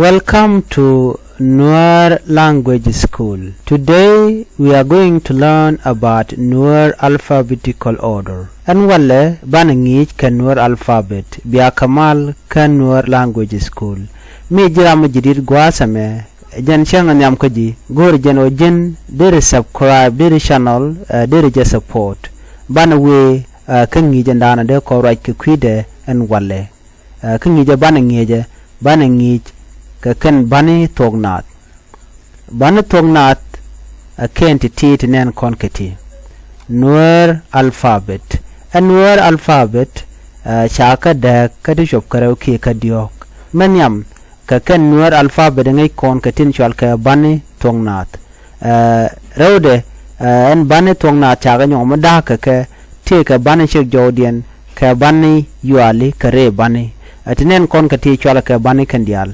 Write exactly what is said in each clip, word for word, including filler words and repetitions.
Welcome to Nuer Language School. Today we are going to learn about Nuer alphabetical order. Ɛn walɛ banɛ ŋi̱i̱c kɛ Nuer alphabet, bia kɛ mal kä Nuer Language School. Mi ji̱ ram mi ji̱ di̱t gua̱a̱th ɛmɛ, jɛn cäŋ ɛ nhiam kä ji̱, go̱o̱r jɛn ɣöö ji̱n deri subscribe, deri channel, eh, deri jɛ support. Banɛ wee, eh, kä ŋi̱i̱c ɛn da̱a̱n ɛ dee kɔn ruac kɛ kui̱dɛ ɛn walɛ. Eh, kä ŋi̱i̱cɛ banɛ ŋi̱eecɛ, banɛ ŋi̱i̱c kɛ kɛn bani thuɔ̱k naath. Bani thuɔ̱k naath ɛ kɛn ti̱ti̱ ti nɛn kɔn kɛ ti. Nuer alphabet. Ɛ Nuer alphabet, eh, ca kä dääk kä ti cuɔp kä rɛw kiɛ kä diɔ̱ɔ̱k. Mɛ nhiam kɛ kɛn Nuer alphabet ɛ ŋäc kɔn kɛ tin cɔal kɛ bani thuɔ̱k naath. Eh, rɛwdɛ, eh, ɛn bani thuɔ̱k naath cakɛ nyɔk mi da̱a̱k kɛ kɛ, tëëkɛ bani ciek jɔwdiɛn, kɛ bani yuali kɛ rɛy bani. Eh, ti nɛn kɔn kɛ ti cɔalɛ kɛ bani kɛn diaal.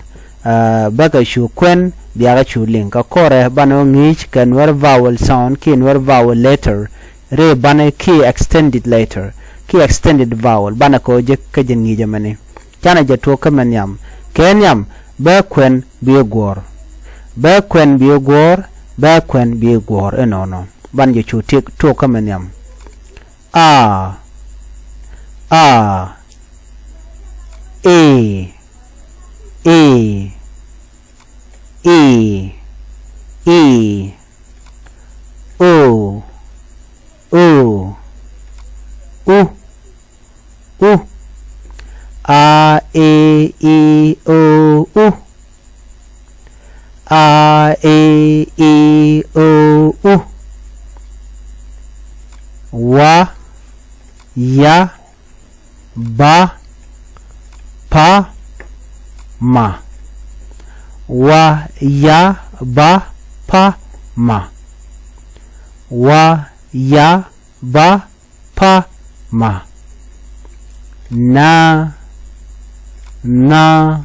Eh, bäkɛ cu kuɛn, biakɛ cu liŋ. Kɛ kɔrɛ banɛ wä ŋi̱i̱c kɛ Nuer vowel sound kiɛ Nuer vowel letter, rɛy bani kiɛ extended letter kiɛ extended vowel, banɛ kɛ wä jek kä jɛn ŋi̱i̱c ɛmɛni. Canɛ jɛ tuɔk kä mɛ nhiam. Kɛ nhiam, bɛ kuɛn bi guɔ̱ɔ̱r. Bɛ kuɛn bi guɔ̱ɔ̱r, bɛ kuɛn bi guɔ̱ɔ̱r inɔnɔ. Ban jɛ cu tuɔk kä mɛ nhiam. A, a, e, e, e, e, o, o, u, u. A, e, i, o, u. A, e, i, o, u. Wa, ya, ba, pa, ma. Wa, ya, ba, pa, ma. Wa, ya, ba, pa, ma. Na, na,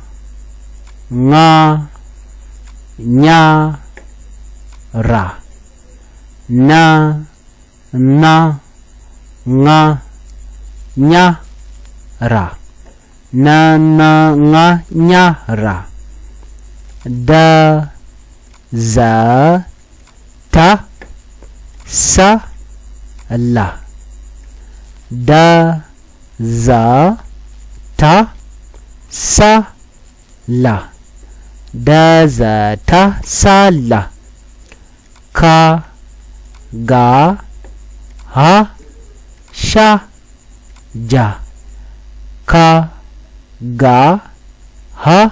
ŋa, nya, ra. Na, na, ŋa, nya, ra. Na, na, ŋa, nya, ra. Da, za, ta, sa, la. Da, za, ta, sa, la. Da, za, ta, sa, la. Ka, ga, ha, ca, ja. Ka, ga, ha,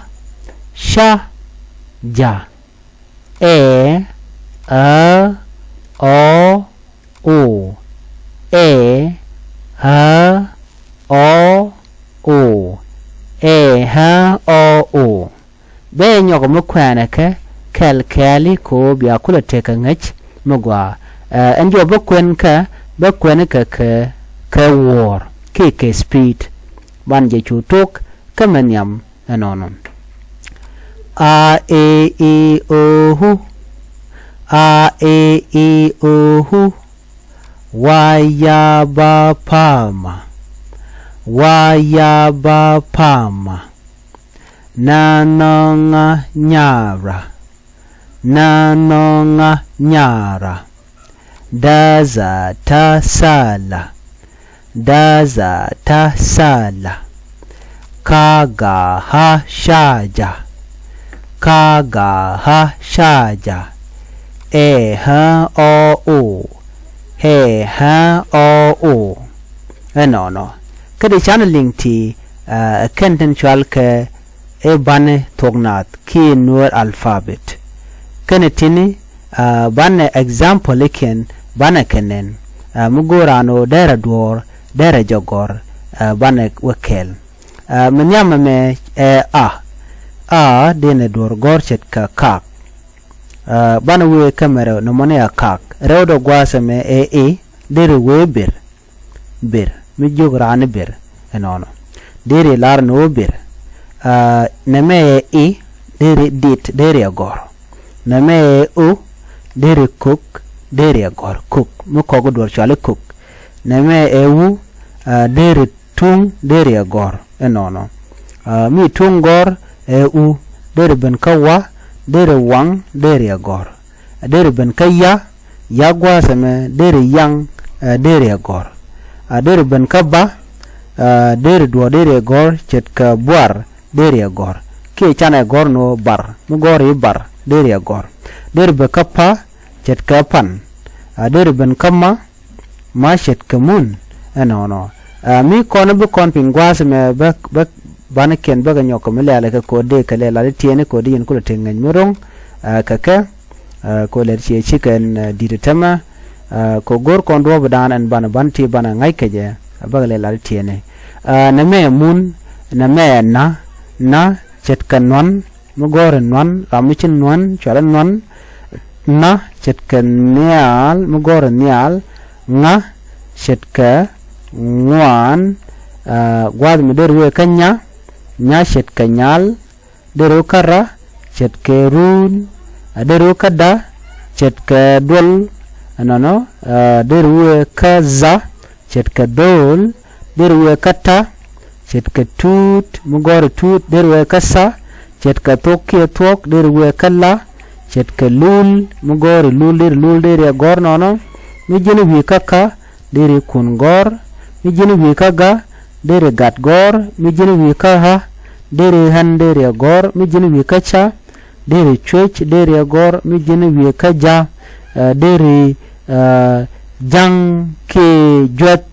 ca, ja. Ɛ, ä, ɔ, o. Ɛ, ä, ɔ, o. Ɛ, ä, ɔ, o. Bɛ nyɔk mi kuɛɛnɛ kɛ kɛl kɛɛli kɛ ɣöö bia kulɛ tekɛ ŋäc mi gɔaa. Ɛ, ɛn jɔk bä kuɛn kɛ, bä kuɛn kɛ kɛ, kɛ wuɔ̱ɔ̱r kiɛ kɛ speed. Ban jɛ cu tok kä mɛ nhiam ɛnɔnɔ. A, e, i, o, u. A, e, i, o, u. Wa, ya, ba, pa, ma. Wa, ya, ba, pa, ma. Na, na, ŋa, nya, ra. Na, na, ŋa, nya, ra. Da, za, ta, sa, la. Da, za, ta, sa, la. Ka, ga, ha, ca, ja. Ka, ga, ha, ca, ja. Ɛ, ä, ɔ, o. Ɛ, ä, ɔ, o. Ɛnɔnɔ. Kä di canɛ liŋ ti, ɛ, kɛn tin cual kɛ i̱ banɛ thuɔ̱k naath kiɛ Nuer alphabet. Kɛnɛ tini, ɛ, banɛ example ikiɛn banɛ kɛ nɛn. Ɛ, mi go̱o̱r raan ɣöö derɛ duɔ̱ɔ̱r, derɛ jɛ gɔ̱r, ɛ, banɛ wä kɛɛl. Ɛ, mi nhiamɛ mɛ ɛ a. A denɛ duɔ̱ɔ̱r gɔ̱r ce̱tkɛ kaak. Ɛ, banɛ wee kä mɛ rɛw nɔmɔni a kaak. Rɛw dɔ gua̱a̱th ɛmɛ ɛ i̱ derɛ wee ber. Ber. Mi jiök raan i̱ ber ɛnɔnɔ. Deri lar ni ɣöö ber. Aa, nɛmɛ ɛ i̱, deri dit, deri ɛ gɔ̱r. Nɛmɛ ɛ o, deri kök, deri ɛ gɔ̱r. Kök. Mi kɔk i̱ duɔ̱r cɔal i̱ kök. Nɛmɛ ɛ u, aa, deri tuŋ, deri ɛ gɔ̱r ɛnɔnɔ. Aa, mi tuŋ gɔ̱r ɛ u, Derɛ ben kä wa, derɛ waŋ, derɛ gɔ̱r. Derɛ ben kä ya, ya gua̱a̱th ɛmɛ derɛ yaŋ, ɛ, derɛ gɔ̱r. Ɛ, derɛ ben kä ba, ɛ, derɛ duɔ̱ɔ̱r derɛ gɔ̱r, ce̱tkɛ buar derɛ gɔ̱r. Kiɛ canɛ gɔ̱r ni ɣöö bar, mi gɔ̱r i̱ bar derɛ gɔ̱r. Derɛ ben kä pa, ce̱tkɛ pan. Ɛ, derɛ ben kä ma, ma ce̱tkɛ mun. Ɛnɔnɔ. Ɛ, mi kɔn bi kɔn piny gua̱a̱th ɛmɛ bä, bä, banɛ kiɛn bäkɛ nyɔk kɛ mi lɛ̈ɛ̈lɛ kɛ ko̱dɛ kɛ lɛl lat i̱ tiɛɛni ko̱dɛ yɛn kulɛ tëk ŋäc mi ro̱ŋ, ɛ, kɛ kɛ, ɛ, ko̱ lɛt ciɛ cikɛ ɛn, ɛ, di̱t ɛ tämɛ, ɛ, ko̱ go̱r kɔn duɔ̱ɔ̱pidan ɛn banɛ ban ti banɛ ŋa̱c kɛ jɛ, ɛ, bäkɛ lɛl lat i̱ tiɛɛni. Ɛ, nɛmɛ mun, nɛmɛ na, na ce̱tkɛ nuan, mi gɔ̱r i̱ nuan, ram mi ci nuan, cualɛ nuan. Na ce̱tkɛ nhial, mi gɔ̱r i̱ nhial. Ŋa ce̱tkɛ ŋuan, ɛ, gua̱a̱th mi deri wee kä nya, nya ce̱tkɛ nyal. Deri wee kä ra ce̱tkɛ ruun. Ɛ, deri wee kä da ce̱tkɛ duɔl. Ɛnɔnɔ, ɛ, deri wee kä dha ce̱tkɛ dho̱o̱l. Deri wee kä ta ce̱tkɛ tuut, mi gɔ̱r i̱ tuut. Deri wee kä tha ce̱tkɛ thok kiɛ thuɔ̱k. Deri wee kä la ce̱tkɛ lul, mi gɔ̱r i̱ lul. Deri lul deri gɔ̱r nɔnɔ. Mi ji̱n wi̱i̱ kä ka deri kun gɔ̱r. Mi ji̱n wi̱i̱ kä ga deri gat gɔ̱r. Mi ji̱n wi̱i̱ kä ɣä deri ɣän deri gɔ̱r. Mi ji̱n wi̱i̱ kä ca deri cuec deri gɔ̱r. Mi ji̱n wi̱i̱ kä ja, ɛ, deri, ɛ, ja̱ŋ kiɛ juäth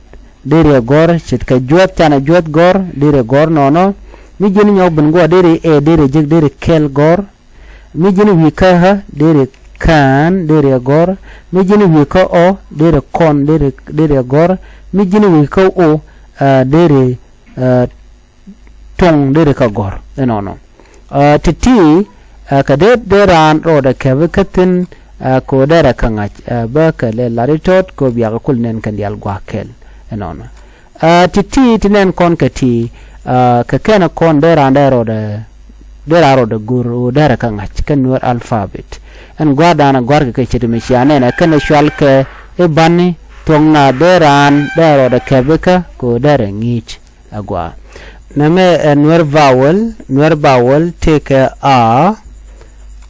deri gɔ̱r. Ce̱tkɛ juäth canɛ juäth gɔ̱r deri gɔ̱r nɔnɔ. Mi ji̱n nyɔk ben guɔ deri ɛ deri jek deri kɛl gɔ̱r. Mi ji̱n wi̱i̱ kä ɣä deri kään deri gɔ̱r. Mi ji̱n wi̱i̱ kä ɔ deri kɔn deri, deri gɔ̱r. Mi ji̱n wi̱i̱ kä o, ɛ, deri, ɛ, toŋ deri kä gɔ̱r. Ɛnɔnɔ. Ɛ, ti̱ti̱, ɛ, kɛ dee, dee raan rɔɔdɛ kɛpi kä thi̱n, ɛ, ko̱ derɛ kä ŋa̱c, ɛ, bä kɛ lɛ lat i̱ tɔt ko̱ biakɛ kul nɛn kɛn diaal gua̱a̱k kɛl. Ɛnɔnɔ. Ɛ, ti̱ti̱ ti nɛn kɔn kɛ ti, ɛ, kɛ kɛn kɔn dee raan dee rɔɔdɛ, dee raan rɔɔdɛ go̱r ɣöö derɛ kä ŋa̱c kɛ Nuer alphabet. Ɛn gua̱a̱r daanɛ gua̱a̱r kɛ kɛ ce̱t mi cia nɛn ɛ kɛn ɛ cual kɛ i̱ bani thuɔ̱k na dee raan dee rɔɔdɛ kɛpi kä ko̱ derɛ ŋi̱i̱c. Agua. Nɛmɛ ɛ Nuer vowel, Nuer vowel tëëkɛ a,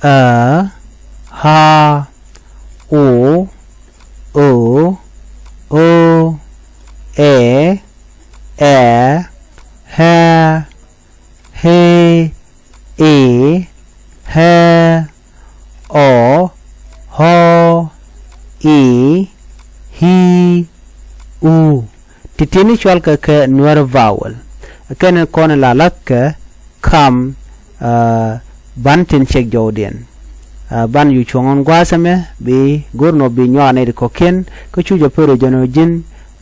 ä, ha, u, o, o, ɛ, ɛ, hɛ, he, i, hɛ, ɔ, hɔ, i, hi, u. Ti̱ti̱ni cual kɛ kɛ Nuer vowel. Kɛn kɔn la la̱th kɛ kam, ah, ban tin cek jɔwdiɛn. Ah, ban yu cuɔ̱ŋ ɣän gua̱a̱th ɛmɛ bi go̱r nɔ bi nyuak nɛy ti kɔ̱kiɛn kä cu jɛ pär jɛn ɔ ji̱n,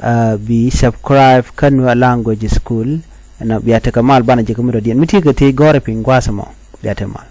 ah, bi subscribe kä Nuer Language School. Ɛn bia tekɛ mal banɛ jɛ kä mi dɔ̱diɛn mi ti kɛ thiec gɔ̱r ɛ piny gua̱a̱th ɛmɔ. Bia tekɛ mal.